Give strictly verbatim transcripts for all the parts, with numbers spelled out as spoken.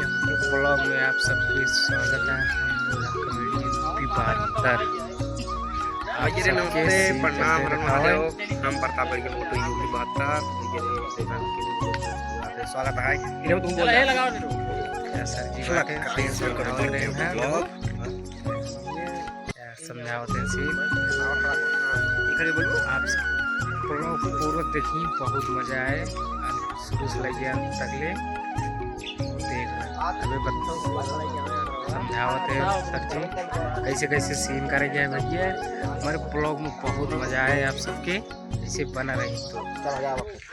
ब्लॉग में आप सबके स्वागत है। हम लोग कॉमेडी यूपी बहत्तर। आप अजय सबके नमस्ते, सीन प्रणाम, करते हर रखावे। महादेव। हम प्रताप भाई के मोटू यूपी बहत्तर। अजय नमस्ते, स्वागत है। इधर तुम बोल चला, ये रहे। लगाओ, नहीं तो। या सर जी बात है, लगाओ, प्रेम से लगाओ, बोल रहे हैं। ब्लॉग। समझावत हैं सीन। आप सब पूरा देखी, बहुत मजा आए। शुरू से लेके अंत तक ले देख। अबे बत-, समझावत हैं सर जी, कैसे कैसे सीन करे गए भैया। हमारे ब्लॉग में बहुत मजा आए आप सबके, ऐसे बना रही तो।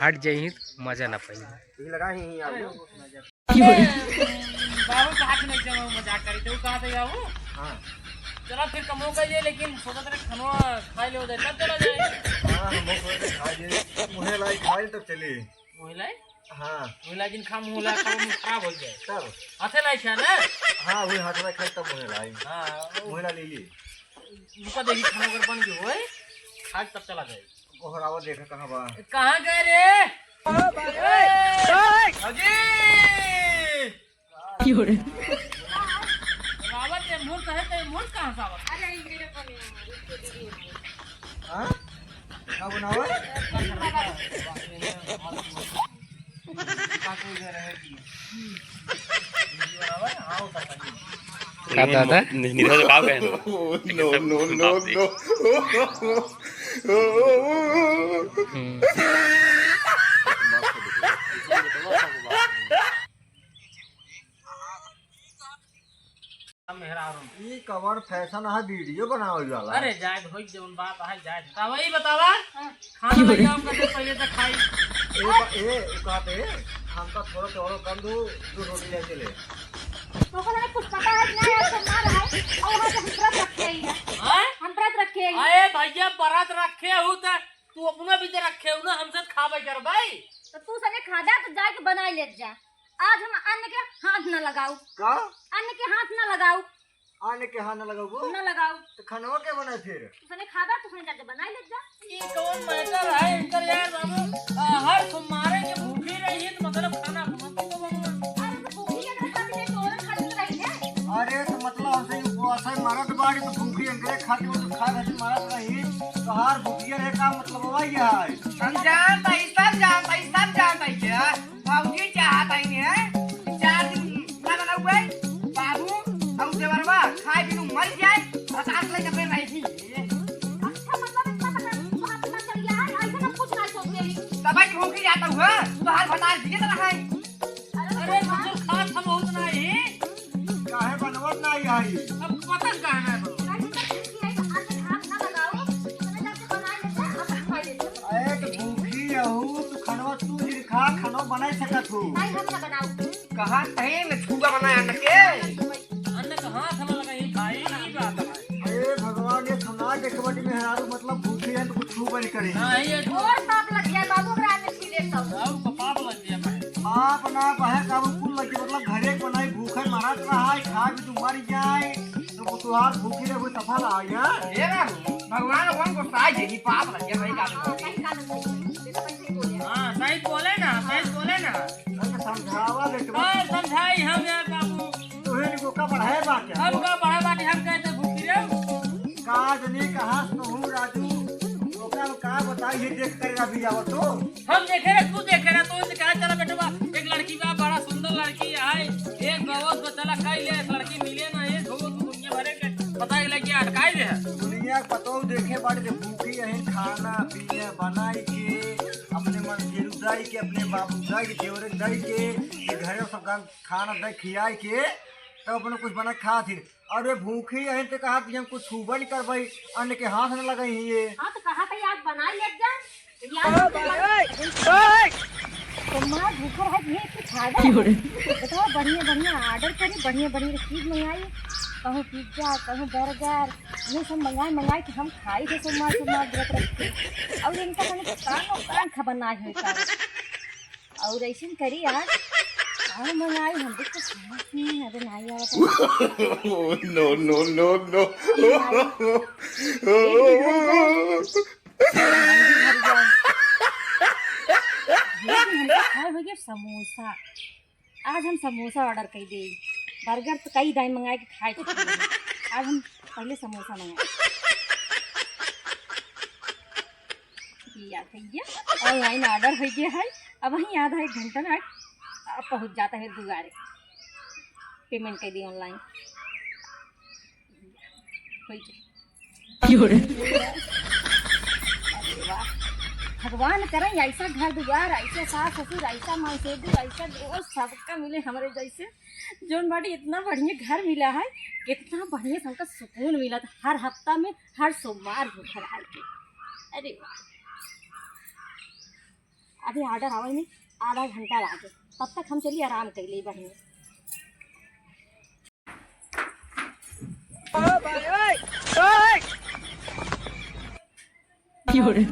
हट जाइए तो मजा ना पाइए। बाबू बात नहीं, चलो मजाक करी, तो कहाँ थे बाबू? हाँ। चलो फिर कमो कर लिए, लेकिन सोचत रहे खानो खाई ले उधर, तब चला जाए। हाँ, हम लोग सोचते खा लिए, मुँहे लाई खाई तब चली। मुँहे लाई? हाँ। मुँहे लाई जिन खा, मुँहे लाई खा, मुँह खराब हो जाए। तब? हाथे लाई खा ना? हाँ, वही हाथे लाई खाई तब मुँहे लाई। हाँ, वो मुँहे लाई ले ली। रुका देखी खाना अगर बन गई होए, खा के तब चला जाए। गोहरावा देखा कहाँ बा? कहाँ गए रे? अजी! की हो रे? रावत ये मूर्त है तो ये मूर्त कहाँ से आवत? अरे, ये मेरे को नहीं है, इसको दीदी है। हाँ? का बनावे? का दादा? नि-, निशा से का कहे? No, no, no, no। हम्म। मेहरारू। ई कवन फैशन है वीडियो बनावे वाला? अरे जाए होई जवन बात है जाए। का वही बतावा? हाँ। खाना की बोले? लइके आओ, पहले तो खाई। ए, बा-, ए, उ कहते, हमका थोड़ा चावल कम दो, दो रोटी लेके ले। तो ओकरा कुछ पता है कि नहीं, आज सोमवार है, और वहाँ से हम व्रत रखे ही है। हाँ? हम व्रत रखे ही। अरे भैया, व्रत रखे हो तो तू अपना भी तो रखे हो ना, हमसे खाबे कर भाई। तो तू सने खा जा, तो जाके बनाई ले जा। आज हम अन्न के हाथ ना लगाऊ। का? अन्न के हाथ ना लगाऊ। अन्न के हाथ ना लगाऊ? ना लगाऊ। तो खानवा के बनाए फिर? तू सने खाबा, तू सने जाके बनाई ले जा। ई कौन मैटर है इनकर यार बाबू? आ, हर सोमवारे के भूखी रही है तो मतलब खाना बनत तो बनत। अरे तो भूखी है तो खाती नहीं तो और खाती रही है। अरे तो मतलब हमसे उपवास है, मरत बाड़ी तो भूखी इनकरे खाती वो तो खा खाती मरत रही। तो हर भूखिया रहे का मतलब वही है। हम जानता ही, सब जानता ही, सब जानता ही क्या? भौजी चाहत है ने, चार दिन ना बनाऊ गए, बाबू, हम देवरवा, खाए बिनु मर जाए, बतास ले जबे नहीं। अच्छा, मतलब, इतना तक तू हाथ ना चल गया है, ऐसे सब कुछ ना सोचते ही। तब आज भूखी जाता हुआ, तो हाल बतास दिए तो रहा है। अरे, अरे, कुछ खास हम होत नहीं। काहे बनवत नाही आई? अब पता कहाँ है तो? अरे तो भूखी है, तो हाथ में हाथ ना लगाओ, तो मैं जाके बना लेते हैं, आप खा लेते हैं। अरे तो भूखी रहू, तू खनवा तू ही खा, खनवा बनाई सकत हो। नहीं, हम ना बनाओ। कहाँ कहीं न छुआ बनाया न के? अन्न कहाँ खाना लगा ही खाई, ई बात है। अरे भगवान, ये सुना के कबड्डी में हरारू मतलब भूखी है तो कुछ छू बनी करे। हाँ, ये और पाप लग गया बाबू, अगर आने छीले तो। और पाप लग गया भाई। पाप ना बहे का कुल लग गया, मतलब घरे बनाई भूखे मरत रहा है, खा भी तू मर जाए, तो वो तुहार भूखी रहे, वो सफल आ गया। ये ना, भगवान, भगवान को साज है, ये पाप लग गया भाई का। हाँ, सही बात है, सही बात है, सही बोले। हाँ, सही बोले ना, सही बोले ना। अरे समझावा बेटवा। और समझाई हम यार बाबू। तू ही इनको का बढ़ाए बात है। हम का बढ़ाए बात है, हम कहते भूखी रहे। का जनी कहाँ से हूँ राजू, ओकरा में का बताई, ये देख कर अभी आवत हो। हम देखे रहे, तू देखे रहे, तो इनसे कहा, "चला बेटवा, एक लड़की बा, बड़ा सुंदर लड़की है, एक गवत तो चला खाई ले, एक लड़की मिले ना, ये धो, धो दुनिया भरे के पता ही लग गया, अटकाई दे है।" दुनिया के पतो देखे बाड़ी जे भूखी है, खाना पीना बनाई के, अपने मन के रुदाई के, अपने बाबू दाई के, देवरे दाई के, ये घरे सब गांव खाना दे खियाई के, तब अपने कुछ बना खा फिर। अरे भूखी है तो कहा कि हम कुछ छूबा नहीं करबई, अन्न के हाथ न लगाई ही ये। हाँ तो कहा था यार बना ले जा। यार तो मार भूखा है, ये कुछ खाएगा। बताओ, बढ़िया बढ़िया ऑर्डर करी, बढ़िया बढ़िया चीज मंगाई, कहूँ पिज्जा, कहूँ बर्गर, ये सब मंगाए मंगाए कि हम खाई थे सोमवार सोमवार व्रत रख के। और इनका हमें कान और कान खबर ना है का। और ऐसे करी आज, और मंगाई हम भी कुछ खाए पिए, अबे ना आया। No, no, no, no। ये भी हमको खाए हो गया समोसा। आज हम समोसा order कइ देई। Burger तो कई दाई मंगाए के खाए चुकी हई। आज हम पहले समोसा मंगाए। या भैया, online order होइ गया है। अब वहीं आधा एक घंटा में आ, आ पहुँच जाता है दुआरे। Payment कइ दी online। होइ गया। क्यों रे? अरे वाह। भगवान करे ऐसा घर दुआर, ऐसे सास ससुर, ऐसा मानसेदू, ऐसा देवर, सबका मिले हमरे जैसे। जौन बाटी इतना बढ़िया घर मिला है, कितना बढ़िया से हमका सुकून मिला था। हर हफ्ता में हर सोमवार हो घर आए के। अरे वाह। अभी order आवे में आधा घंटा लागे, तब तक हम चली आराम कर ली बढ़िया। क्यों रे?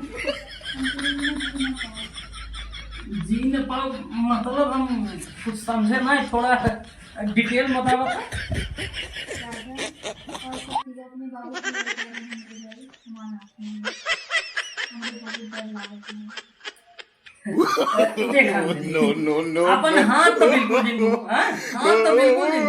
जी न पाओ, मतलब हम कुछ समझे ना, थोड़ा detail बतावा। देखा। No, no, no, अपन no। हाथ तो बिल्कुल जिन, हाँ? हाथ तो बिल्कुल जिन।